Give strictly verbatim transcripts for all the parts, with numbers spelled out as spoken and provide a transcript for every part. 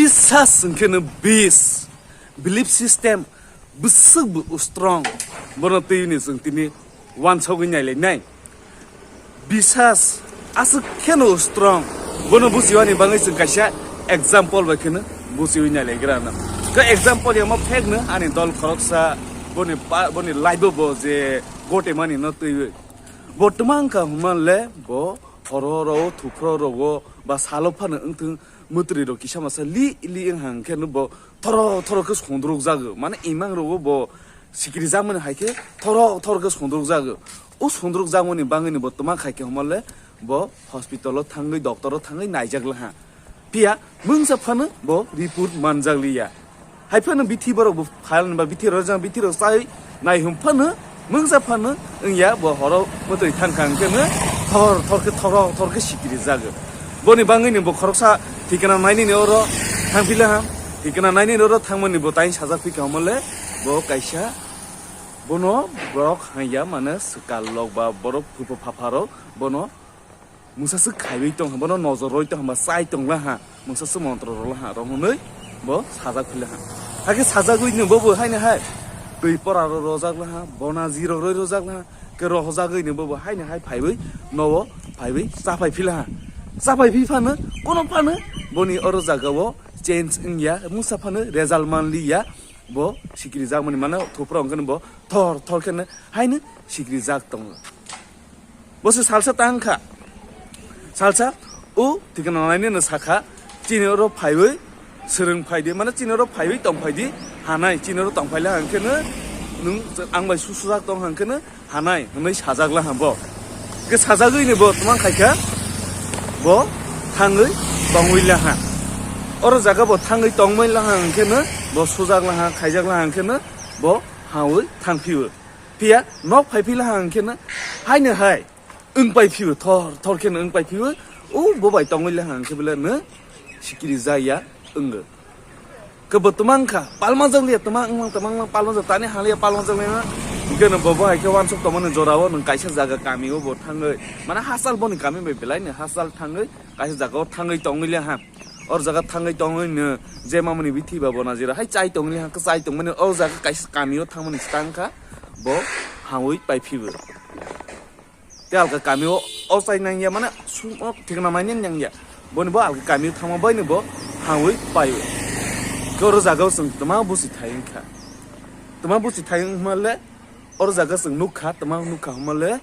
Bisas hwnkhe no bis, belief system bwswk bo strong, bono twi ni chwng tini wansogwi nailainai. Bisas aswk kheno strong, bono bujiwani bagwi chwng kaisa example bai kheno bujiwi nailaigra no. Khe example yama phek no ani dol khoroksa, boni pa-, boni life bo je gotemani no twiwi. Bo twma wngkha hwnmanle bo horo horo o, thuphro rogo ba salo phano wngthwng, mwtwrwi rok kisa masa li li wng hang khe no bo thoro thoro khe sundruk jago, mane imang rogo bo sikiri jakmani hai khe thoro thoro khe sundruk jago. O sundruk jakmani bagwi ni bo twma khai khe hwnmanle bo hospital o thangwi, doctor o thangwi naijak laha. Phiya mungsa phano bo report manjak liya. Hai phano bithi borok bo phal ba bithi rok jang bithi rok chai nai hum phano mungsa phano wngya bo horo mwtwi thang kha hwnkhe no thor thor khe thoro thor khe sikiri jago. Boni bagwi ni bo khoroksa thikana nainani oro thangphi laha. Thikana nainani oro thangmani bo tai sajak phi kha hwnmanle bo kaisa bono borok haiya mane swkal rok ba borok phupha phapha rok bono mungsa swk khaiwi tong ha, bono nojor roi tong ha, chai tong laha, mungsa swk montro rw laha, rw hwnwi bo sajak phi laha. Hakhe sajagwi no bo bo haino hai twi pora rw rojak laha, bona ji rok roi rojak laha, khe rohojagwi no bo bo haino hai phaiwi nowo phaiwi chaphai phi laha. Chaphai phi phano kono phano boni oro jaga o change wngya, mungsa phano result man liya, bo sikiri jakmani mano thupra wngkhe bo thor thor khe haino sikiri jak tongo. Bo se salsa tang kha. Salsa o thikana nainani no sakha, "Chini oro phaiwi swrwng phai di, mane chini oro phaiwi tong phai di, hanai chini oro tong phai le hang khe no nwng ang bai su sujak tong hang khe no hanai," hwnwi sajak laha bo. Khe sajagwi ni bo tma khai kha, bo thangwi tongwi laha. Oro jaga bo thangwi tongwi laha hang khe no bo sujak laha, khaijak laha hang khe no bo hawi thang phio. Phiya nok phai phi laha hang khe no haino hai wng pai phio, thor thor khe no wng pai phio. O bo bai tongwi laha hang khe bele no sikiri jaya wngo. Khe bo twmang kha, palma jak liya, twmang wngmang, twmang wngmang, palma jak, tani haliya palma jak liya. Hingke no bo bo hai khe wansuk tongmani jora o nwng kaisa jaga kami o bo thangwi, mane hachal boni kami bai belai ni hachal thangwi, kaisa jaga o thangwi tongwi liya ha. Or jaga thangwi tongwi no je mamani bithi ba bona jera hai chai tongwi liya ha, chai tongmani o jaga kaisa kami o thangmani stang kha, bo hawi pai phibo. Te alka kami o, o chai nang ya, mane, sum o thikna mai nang ya. Boni bo alka kami o thangma bai ni bo hawi pai o. Khe oro jaga o chwng twma busi thai wngkha. Twma busi thai wngma le, oro jaga chwng nukha, twma nukha hwnma le,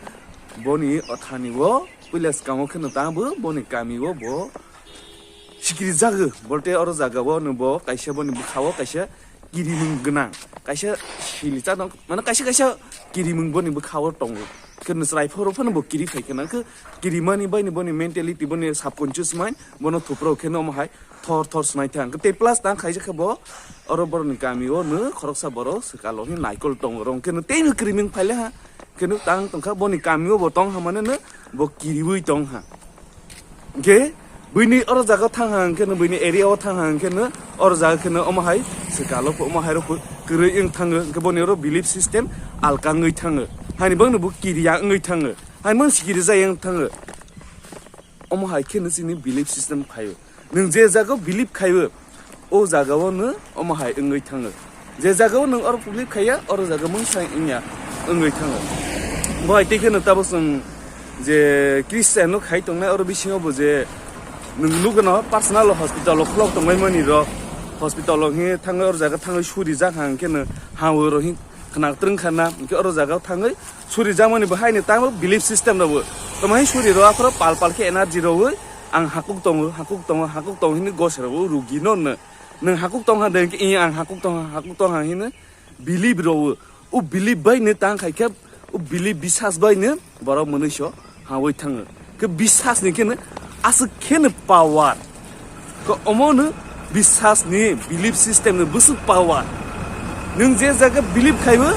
boni o thani o, puila swkang o khe no ta bo, boni kami o bo, sikiri jago, bolte oro jaga o no bo kaisa boni bwkha o kaisa kirimung gwnang, kaisa sili cha dong, mane kaisa kaisa kirimung boni bwkha o tongo. Khe no chwrai phoro phano bo kiri phai khe na, khe kirimani bai ni boni mentality, boni subconscious mind, bono thupro khe no omo hai thor thor snai thang. Khe tei plus tang khaijak khe bo oro boroni kami o no khoroksa borok swkalo hin naikol tongo, rong khe no tei no kirimung phai le ha, khe no tang tong kha boni kami o bo tong ha mane no bo kiriwi tong ha. Hingke buini oro jaga o thang ha hingke no, buini area o thang ha hingke no, oro jaga khe no omo hai swkalo pho, omo hai rok pho kwrwi wng thango, hingke boni oro belief system alka wngwi thango, hani bangno bo kiriya wngwi thango, hani bang sikiri jaya wng thango. Omo hai khe no chini belief system phaio. Nwng je jaga o believe khaio, o jaga o no omo hai wngwi thango. Je jaga o nwng oro believe khaiya, oro jaga mungsa wngya wngwi thango. Bo hai tei kheno tabuk chwng je Christian no khai tongnai, oro bisingo bo je nwng nukgwno personal hospital o khulok tongbai mani rok, hospital o hinwi thangwi oro jaga thangwi suri jak hang khe no ha o oro hin khwnak twrwng kha na, hwnkhe oro jaga o thangwi suri jakmani bo haino tamo belief system rok bo. Tamo hai suri rok aphuru pal pal khe energy rwi ang hakuk tongo, hakuk tongo, hakuk tongo hinwi gose rok bo rugi no no. Nwng hakuk tong ha de hwnkhe, "Ih, ang hakuk tong ha, hakuk tong ha," hinwi belief rwi. O belief bai no tang khai khe, o belief bisas bai no borok mwnwi so hawi thango. Khe bisas ni khe no aswk khe no power. Khe omo no bisas ni belief system ni bwswk power. Nwng je jaga believe khaibo,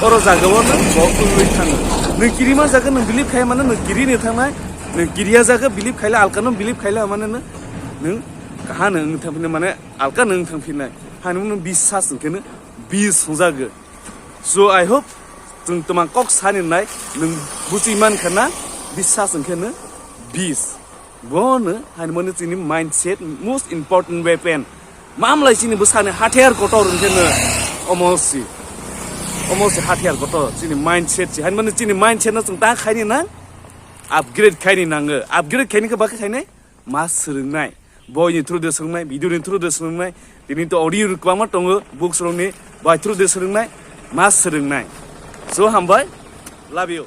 oro jaga o no bo wngwi thango. Nwng kirima jaga nwng believe khai mano, nwng kiri ni thangnai, nwng kiriya jaga believe khaila, alka no believe khaila mane no, nwng kaha no wng thang phini mane alka no wng thang phinai. Hani no bisas hwnkhe no bis hwnjago. So I hope chwng twmang kok sani nai nwng buchi man khana, bisas hwnkhe no bis. Bono hani mani chini mindset most important weapon. Mamlai chini bwsani hather kotor hwnkhe no omo si. Omo si hather kotor chini mindset si. Hainmani chini mindset no chwng ta khaini nang, upgrade khaini nango. Upgrade khaini khe bakhe khainai ma swrwngnai. Boini through de swrwngnai, video ni through de swrwngnai. Tini to audio kwbangma tongo, books rokni bai through de swrwngnai, ma swrwngnai. So hambai, love you.